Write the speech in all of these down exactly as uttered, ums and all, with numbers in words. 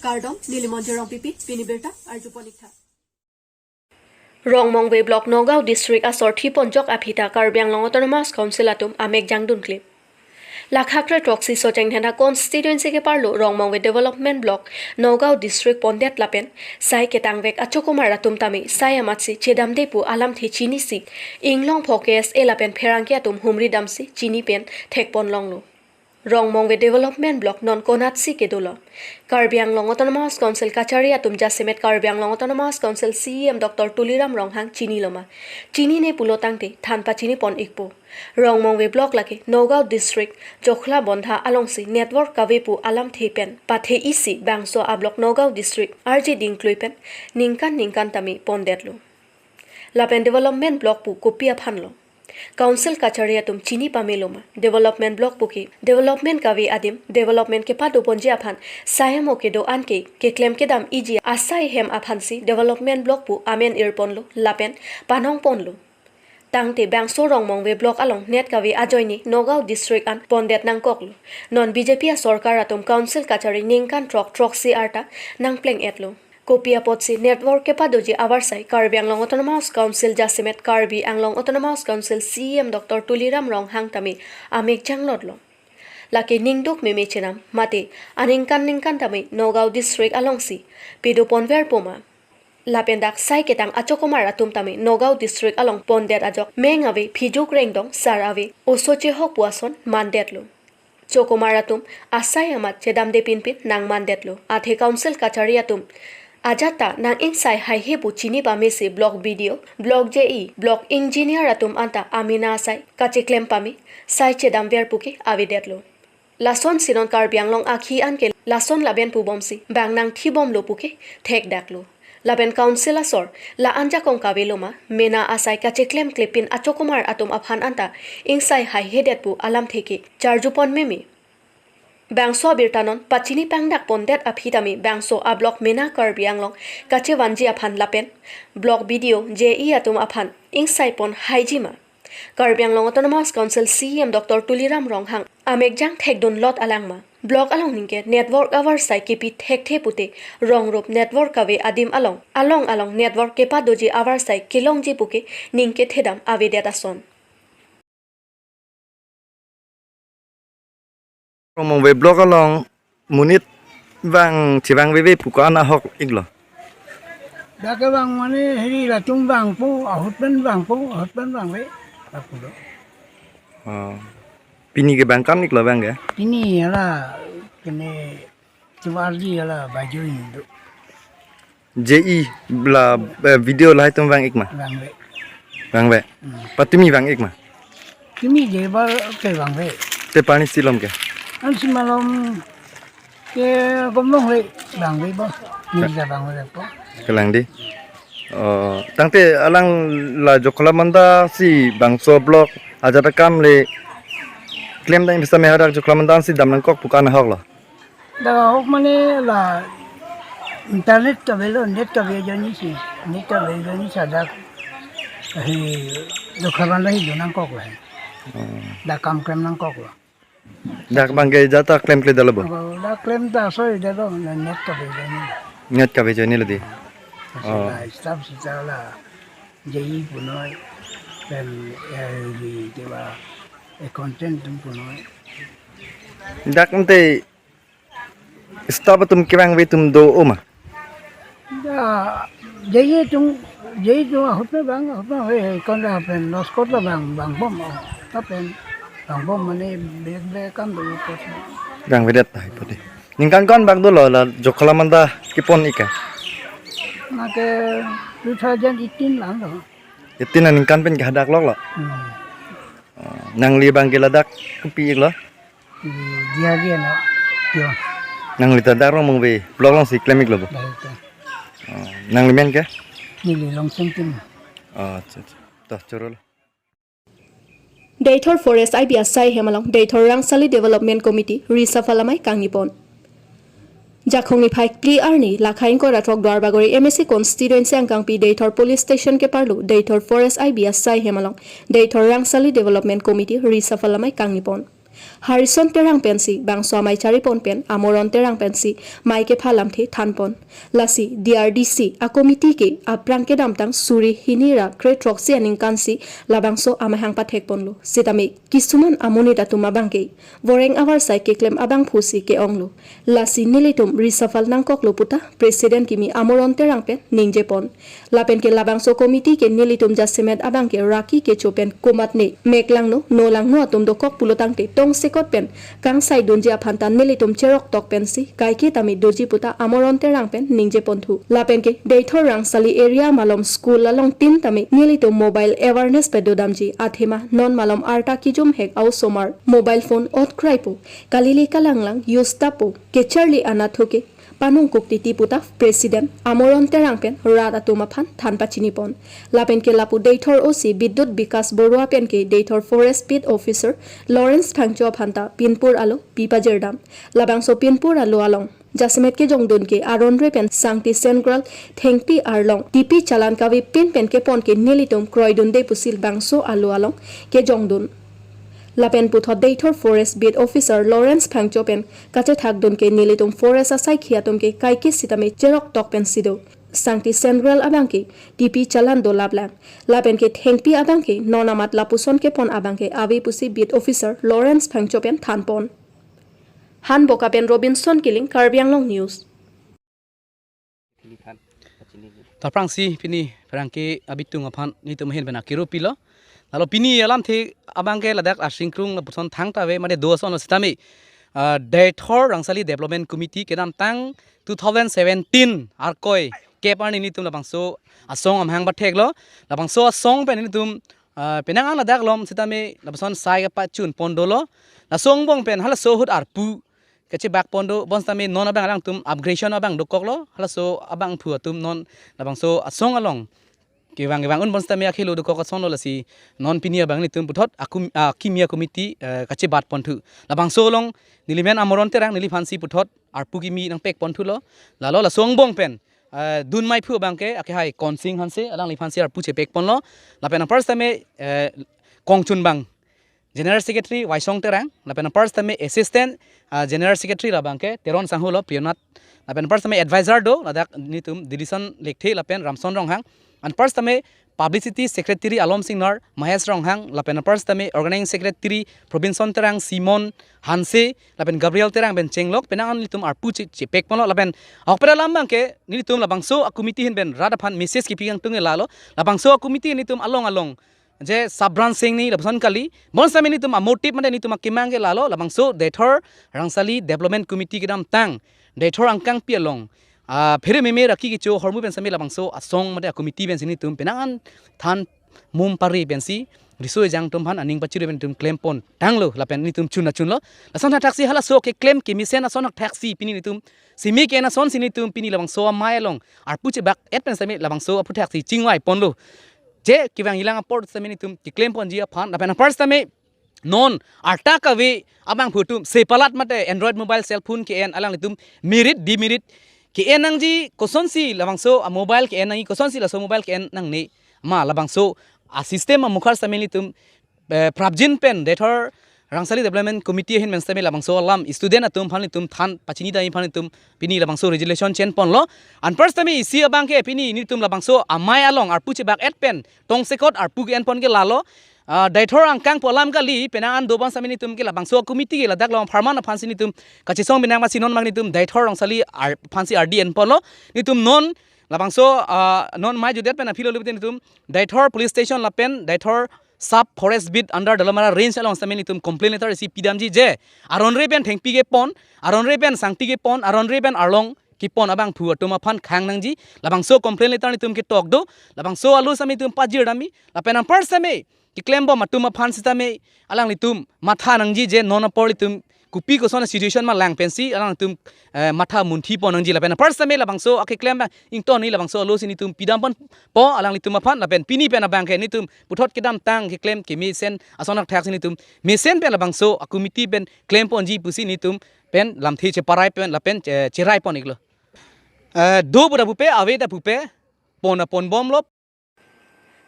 Kardom, neli Monjir Rongpipi, pini birta arjupon ik tha. Rongmongve Block, Nagaon District asor thiponjok aphi ta Karbi Anglong Autonomous Council atum amek jangdun klip. Lakha kre throksi Socheng Dhenta constituency keparlo Rongmongve Development Block, Nagaon District pondet lapen sai ketangvek achokomar atum tame sai amatsi chedamde pu alamthe chinisi, Inglongpho K S A lapen pherangke atum humri damsi chini pen thekpon longlo. Rongmongve Development Block non konatsi kedolo? Karbi Anglong Autonomous Council kachari atum jasemet Karbi Anglong Autonomous Council C E M Doctor Tuliram Ronghang chiniloma? Chinine pulo tangte than pachinipon ikpo. Rongmongve Block lake Nagaon District Jokhla Bondha alongsi network kave pu alamthe pen pathe isi bangso a-block Nagaon District arje dingklui pen ningkan ningkan tame pondetlo. Lapen Development Block pu kopi aphanlo? Council kachari atum chini pameloma? Development Block pu ke development kave adim, development kepadoponji aphan sai amo kedo-an ke keklem kedam iji asai hem aphansi Development Block pu amen irponlo lapen panongponlo. Tangte bangso Rongmongve Block along net kave ajoine Nagaon District an pondet nangkoklo. Non B J P asorkar atum Council kachari ningkan throk throksi arta nangpleng-etlo. Kopi apotsi network kepadoji avarsai Karbi Anglong Autonomous Council jasemet Karbi Anglong Autonomous Council C E M Doctor Tuliram Ronghang tame amek janglotlo? Lake ningduk meme chenam mate aningkan ningkan tame Nagaon District alongsi pedoponverpoma? Lapen dak sai ketang achokomar atum tame Nagaon District along pondet ajok meng ave, phijuk rengdong sar ave, oso chehok pu ason mandetlo. Chokomar atum asai amat chedamde pinpin nangmandetlo. Athe Council kachari atum ajat ta nang-ingsai haihe pu chini pamesi Block B D O, Block J E, Block Engineer atum anta amena asai kacheklem pame, sai chedamver pu ke avedetlo. Lasonsi non Karbi Anglong akhei an ke lason laben pubomsi bang nangthibomlo pu ke thekdaklo. Lapen Council asor la-an jakong kaveloma? Mena asai kacheklemklepin achokomar atum aphan anta ingsai haihedet pu alamthe ke charjupon meme? Bangso abirta non pachini pangdak pondet aphi tame bangso a-block mena Karbi Anglong kachevanji aphan lapen Block B D O, J E atum aphan ingsaipon haijima? Karbi Anglong Autonomous Council C E M Doctor Tuliram Ronghang amek jang thekdunlot alangma? Block along ningke network avarsai kepi thekthe pute rongrup network kave adim along, along along network kepadoji avarsai kelongji pu ke ningke thedam avedet ason. Rongmongve Block along monit vang chevangveve pu ko-an ahok iklo? Dak kevang mane hiri latum vangpo, ahut pen vangpo, ahut pen vangve, lapulo. Oh. Pini ke bang kam iklo bang ke? Pini hala kene chuarji hala bajoi do. J E la, eh, B D O lahai atum vang ikma? Vangve. Vangve. Hmm. Patumi vang ikma? Tumi je ba ke vangve. Te pani silom ke? Ansi malom ke gomlongle vangve ba. Ni ja vangve po. Kelang di. Oh, tangte alang la Jokhla Bondha si bangso block ajat akam le klemdam bisa me hadak Jokhla Bondha si dam nangkok pu ko-an ahoklo? Dak ahok mane la internet kavelo, net kave ajoine si, net kave ajoine si dak hi Jokhla Bondha hi do nangkoklo. Hmm. Dak kam klem nangkoklo. Dak bang ke jata klemkledetlo bo? Oh, dak klem ta soi detlo, net kave ajoine. Net kave ajoine lo di. Sila, oh, staff sita la J E punoi, pen, eh, di, di ba, eh, content atum punoi. Dak ante staff atum kevangve atum do-o ma? Da, J E atum, J E atum ahut pen vang, ahut pen, eh, kon da pen, loskot la vang, vangbom, oh, ta pen, vangbom mane, bek bek kam do kot. Vangvedet tahai pute. Ningkan ko-an bak dolo la Jokhla Bondha kepon ik ke? Nake two thousand eighteen lang lo. Eighteen aningkan pen ke hadak loklo? Hmm. Oh, nangli bang ke ladak kopi iklo? Di, dia dia na. Yo. Nangli ta dak Rongmongve Block alongsi klem iklo bo? Baik, ya. Oh, nangli men ke? Neli Longsing Timung. Oh, acha, acha. Toh, chorolo. Deithor Forest I B asai hem along Deithor Rangsali Development Committee reshuffle amei kangnipon. Jakhong niphai phli arni lakha ingkoi ra throk Duarbagori M A C constituency angkangpi Deithor Police Station keparlo Deithor Forest I B asai hem along Deithor Rangsali Development Committee reshuffle amei kangnipon. Harison Terang pensi bangso amei charipon pen Amoron Terang pensi mei kepha lamthe thanpon. Lasi D R D C a committee ke aphrang kedamtang suri hini ra kre throksi aningkansi labangso amahang pathekponlo. Sitame kisuman amonit atum abangke voreng avarsai keklem abangphusi ke-onglo. Lasi nelitum reshuffle nangkoklo puta President kimi Amoron Terang pen ningjepon. Lapen ke labangso committee ke nelitum jasemet abangke raki kecho pen komatne meklangno nolangno atum dokok pulotangte tongsekot pen kangsaidunji aphanta nelitum cheroktok pensi kaike tame doji puta Amoron Terang pen ningjeponthu. Lapen ke Deithor Rangsali area malom school along tin tame nelitum mobile awareness pedodamji athema non malom arta kijumhek a-osomar mobile phone otkraipo, kalile kalanglang use tapo, kecharli anatthu ke panungkuk titi puta President Amoron Terang pen rat atum aphan than pachinipon. Lapen ke lapu Deithor O C Bidyut Bikash Borua pen ke Deithor Forest Beat Officer Lawrence Phangcho aphanta pinpur alo pi pajirdam. Labangso pinpur alo along jasemet kejongdun ke aronre pen Sangti Sengral Thengpi arlong T P Chalan kave pin pen kepon ke nelitum kroidunde pusi bangso alo along kejongdun. Lapen puthot Deithor Forest Beat Officer Lawrence Phangcho pen kachethakdun ke nelitum forest asaikhi atum ke kaike sitame cheroktok pensi do. Sangti Sengral abangke T P Chalan dolaplang. Lapen ke Thengpi abangke non amat lapuson kepon abangke ave pusi Beat Officer Lawrence Phangcho pen thanpon. Hanboka pen Robinson Killing, Karbi Anglong News. Ta aphrangsi pini pherangke abitung aphan nelitum ahin pen akiro pilo. Lalo pini alamthe abangke ladak asingkrung lapuson thangta ave mate do ason lo sitame, ah, Deithor Rangsali Development Committee kedamtang two thousand seventeen Arkoi kep arni nelitum labangso asong amahang patheklo. Labangso asong pen nelitum, ah, penang an ladak along sitame lapuson sai kapachunpon dolo. Laso angbong pen halaso ahut arpu kachebakpon do, bonsitame non abang alangtum upgradation abang dokoklo, halaso abangphu atum non labangso asong along kevang kevang un, bonsitame akhelo dokok asonlo. Lasi non pini abang nelitum puthot akum-, akimi a-committee, eh, kachebatponthu. Labangso along nelimen Amoron Terang neliphansi puthot arpu kimi nangpekponthulo. Lalo laso angbong pen, eh, dunmeiphu abangke akehai Konsing Hanse, alangliphansi arpu chepekponlo. Lapen apar sitame, eh, kongchunbang General Secretary Waisong Terang, lapen apar sitame Assistant, ah, General Secretary labangke Teron Sanghulo, Priyanath, lapen apar sitame Advisor do, ladak nelitum Dilison Lekthe lapen Ramson Ronghang, anpar sitame Publicity Secretary Alom Singnar, Mahesh Ronghang, lapen apar sitame Organizing Secretary Probinson Terang, Simon Hanse, lapen Gabriel Terang pen chenglok, penang an nelitum arpu che-, chepekponlo, lapen ahokpet alam abangke nelitum labangso a-committee ahin pen rat aphan message kipi kangtung ke lalo, labangso a-committee nelitum along along je sub branch sing ni lapuson kali, bonsitame nelitum a-motive mate nelitum akemang ke lalo, labangso Deithor Rangsali Development Committee kedamtang Deithor angkangpi along, ah, phere meme raki kecho ahormu pen sitame labangso asong mate a-committee pensi nelitum penang an than mum pari pensi riso ejang atum aphan aning pachiri pen nelitum klempon tanglo lapen nelitum chun achunlo. Lason thakthaksi halaso keklem kemesen ason thakthaksi pini nelitum simi ke-en asonsi nelitum pini labangso amei along arpu chebak-et pen sitame labangso aphu thakthaksi chingvaiponlo. Je kevang ilang apor sitame nelitum keklemponji aphan, lapen apar sitame non arta kave abangphu atum sepalat mate Android mobile cell phone ke-en alanglitum merit demerit ke-en nangji, kosonsi labangso a-mobile ke-en nangji, kosonsi laso mobile ke-en nangne ma labangso a-system amukhar sitame nelitum, eh, prapjin pen Deithor Rangsali Development Committee ahin pen sitame labangso alam student atum aphan nelitum than pachinidam aphan nelitum pini labangso resolution chenponlo. Anpar sitame isi abangke pini nelitum labangso amei along arpu chebak-et pen tongsekot arpu ke-enpon ke lalo, ah, Deithor angkang pu alam kali, penang an dobang sitame nelitum ke labangso committee ke ladak along apharman aphansi nelitum kachesong binang masi non abang nelitum Deithor Rangsali ar-, aphansi ardi enponlo. Nelitum non labangso, ah, non mei jutdet pen aphi lo lupte nelitum Deithor Police Station lapen Deithor Sub Forest Beat under Dolamara Range along sitame nelitum complaint letter isi pidamji je aronre pen Thengpi kepon, aronre pen Sangti kepon, aronre pen arlong kepon abangphu atum aphan khang nangji, labangso complaint letter nelitum ketok do, labangso alo sitame nelitum pajirdamji, lapen anpar sitame keklembom atum aphan sitame alanglitum matha nangji je non apor nelitum kopi koson situation ma lang pensi alanglitum, eh, matha munthipon nangji, lapen anpar sitame labangso akeklem abang ingtonji, labangso alosi nelitum pidamponpo alanglitum aphan, lapen pini pen abangke nelitum puthot kedamtang keklem kemesen ason thakthaksi nelitum mesen pen labangso a-committee pen klemponji pusi nelitum pen lamthe cheparai pen lapen che-, cheraipon-iklo. Eh, do pu ta pupe, ave ta pupe, pon ta ponbomlo.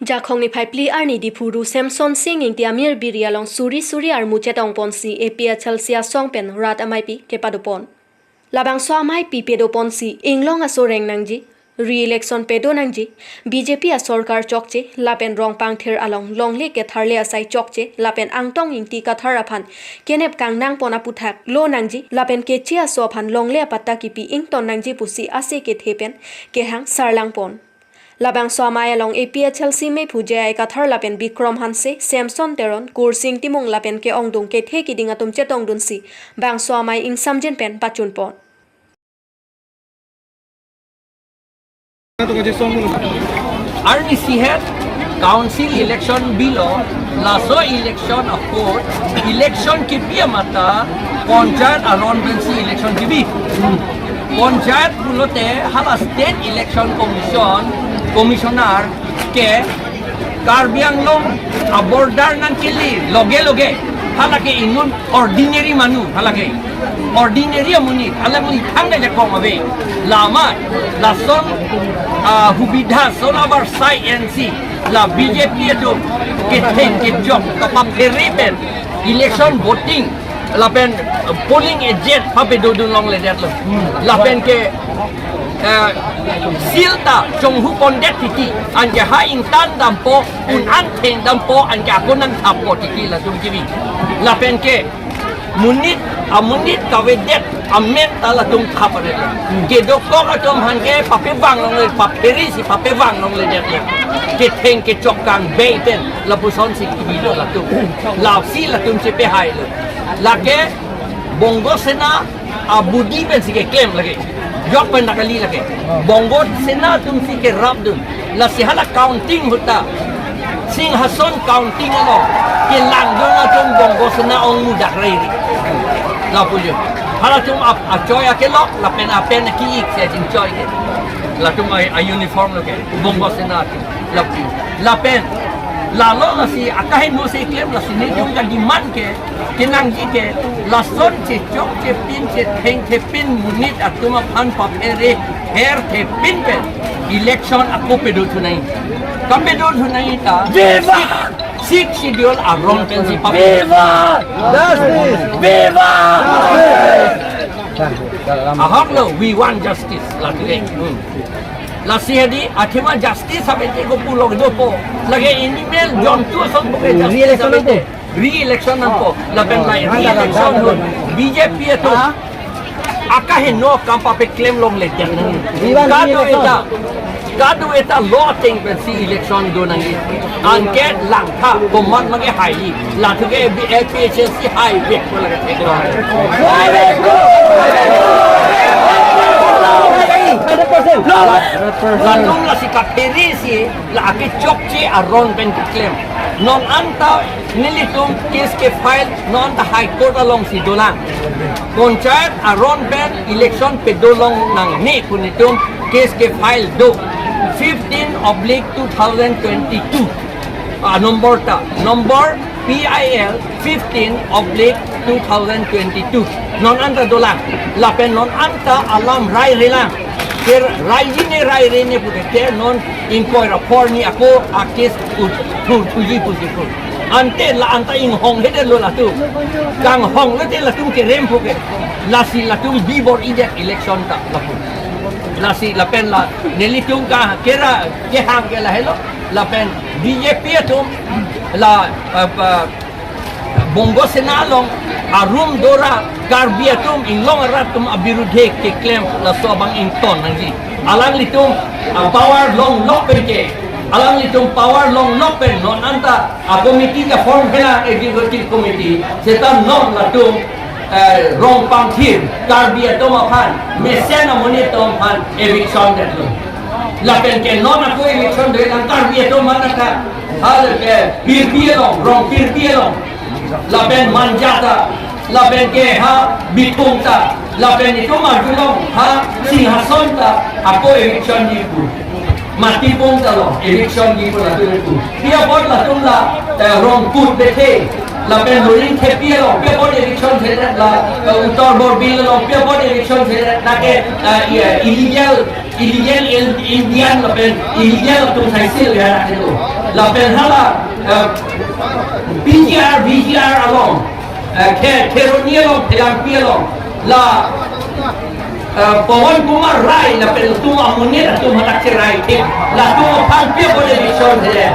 Jakhong niphai phli arni Diphu Ru Semson Sing Ingti Amir Biri along suri suri armu chetong ponsi A P H L C asong pen rat ameipi kepado pon. Labangso ameipi pado ponsi inglong aso reng nangji, re-election pado nangji, B J P asorkar chokche, lapen Rongpangthir along longle ketharle asai chokche, lapen Angtong Ingti Kathar aphan kenep kangnang pon aputhak lo nangji, lapen keche aso aphan longle apatta kipi ington nangji pusi ase kethe pen kehang sarlang pon. Labangso amei along A P H L C mephu J I Kathar lapen Bikrom Hanse, Semson Teron, Kursing Timung lapen ke-ongdung kethe kiding atum chetongdunsi bangso amei ingsamjin pen pachun pon. Arni sihet council election bilo, laso election of course election kipi amata panchayat aron pensi election kipi. Panchayat pulote hala State Election Commission, Commissioner ke Karbi Anglong a-border nangkili loge loge, halake inut ordinary manu, halake ordinary amonit, hala mo ithang na jakong ave. Lama, lason, ah, hubidha, son abar sai N C, la B J P atum ketheng kechok kapaphere pen election voting lapen polling agent papedodun longledetlo. Lapen ke, eh, seal ta chonghu pondet titi, anke ha ingtan dampo, un-an theng dampo, anke ako nangthappo titi latum kipi. Lapen ke monit, amonit kavedet amen ta latum thap aret. Kedokok atum aphan ke papevang longle, papherisi papevang longledet. Ketheng kechok kangbei pen lapusonsi kibilo latum. Lasi latum chepehailo. Lake Bongo Sena abudi pensi keklem lake. Jok pen nakali lake. Bongo Sena atumsi kerapdun. Lasi hala counting ahut ta, Singhason counting along kelangdun atum Bongo Sena ong mudak rairi. Lapu jo. Halatum ap-, achoi akelok, lapen apen aki-ik se chingchoi ke. Latum a, a-uniform lo ke. Bongo Sena atum. Lapu. Lapen. Lalo lasi akaheno si klem, lasi nelitum kademand ke, kenangji ke, lason chechok chepin chetheng thepin monit atum aphan paphere her thepin pen election ako pedothunai. Kapedothunai ta. Viva! Sixth, Sixth Schedule aron pensi paphere. Viva! Justice! Viva! Ahok lo, we want justice. Lagi. Hmm. Lasi hadi, athema justice sabe te ko pulo dopo. Lagi animal jontu ason buke justice re-election sabe te. Nangpo. Re-election nangpo. Lapen la re-election ahut B J P atum akaheno kam papeklem longledet nang. Ivan kadokave re-election. Eta, kadokave eta law ateng pensi election do nangji. Anke langtha komat mage haili. Latum ke A P H L C haivek ko lake thek. Hundred percent. Latum lasi kapherisi la akechokche aron pen keklem. Non anta nelitum case ke-file, non anta High Court alongsi dolang. Panchayat aron pen election pedo longnangne pu nelitum case ke-file do. Fifteen oblique two thousand twenty-two. Ah, number ta, number P I L fifteen oblique two thousand twenty-two. Non anta dolang. Lapen non anta alam rairelang. Ke raijine rairene pute ke non ingkoi ra phor ni ako a-case u-, thu, thuji pusi pu. Ante la anta inghong hede lo latum. Kanghong lote latum kerem puke. Lasi latum bibor-idet election ta lapu. Lasi lapen la nelitum ke kera kehang ke lahelo. Lapen B J P atum la, eh, eh, Bongo Sena along arum dora Karbi atum inglong arat atum abirudhe keklem laso abang ington nangji. Alanglitum, ah, power longlok pen ke. Alanglitum power longlok pen non anta a-committee ke-form hena executive committee. Seta non latum, eh, Rongpangthir Karbi atum aphan, mesen amonit atum aphan eviction detlo. Lapen ke non ako eviction dolang Karbi atum aphan ta. Hal ke Pirpi along, Rongpirpi along. Lapen Manja ta, lapen ke ha Bithung ta, lapen itum arjulong ha Singhason ta, ako eviction di pu. Matipung ta lo, eviction di pu latum pu. Pi apot latum la, eh, Rongkut Bethe, lapen Loringthepi along, pi apot eviction the la, eh, Uttar Borbil along pi apot eviction si lake, eh, i- illegal, illegal Indian lapen illegal atum saisi lo ya itu. Lapen hala, eh, P G R, V G R along, eh, Khe- Kheroni along, Phelangpi along, la, eh, Pawan Kumar Rai lapen latum amonit atum halake rai ke. Latum aphan pi apot eviction he.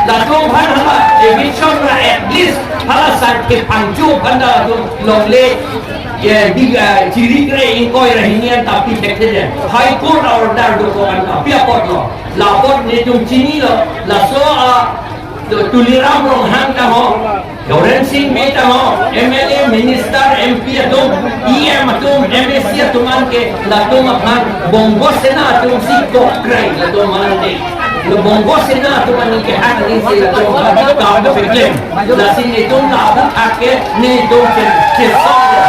Latum aphan hala eviction ra at least hala sangkep pangju aphan latum longle, eh, di, eh, chiri kre ingkoi ra hini an tapi thekthe. High Court order dokok an pi apotlo. La apot netum chinilo. Laso a, Tu- Tuliram Ronghang ta ho, Doren Sing Bey ta ho, M L A, minister, M P atum, E M atum, M A C atum an ke latum aphan Bongo Sena atum si kokrai latum aphan de. Lo Bongo Sena atum an ke hang ni si latum aphan kam keklem. Lasi netum la abu ake netum ke kesong.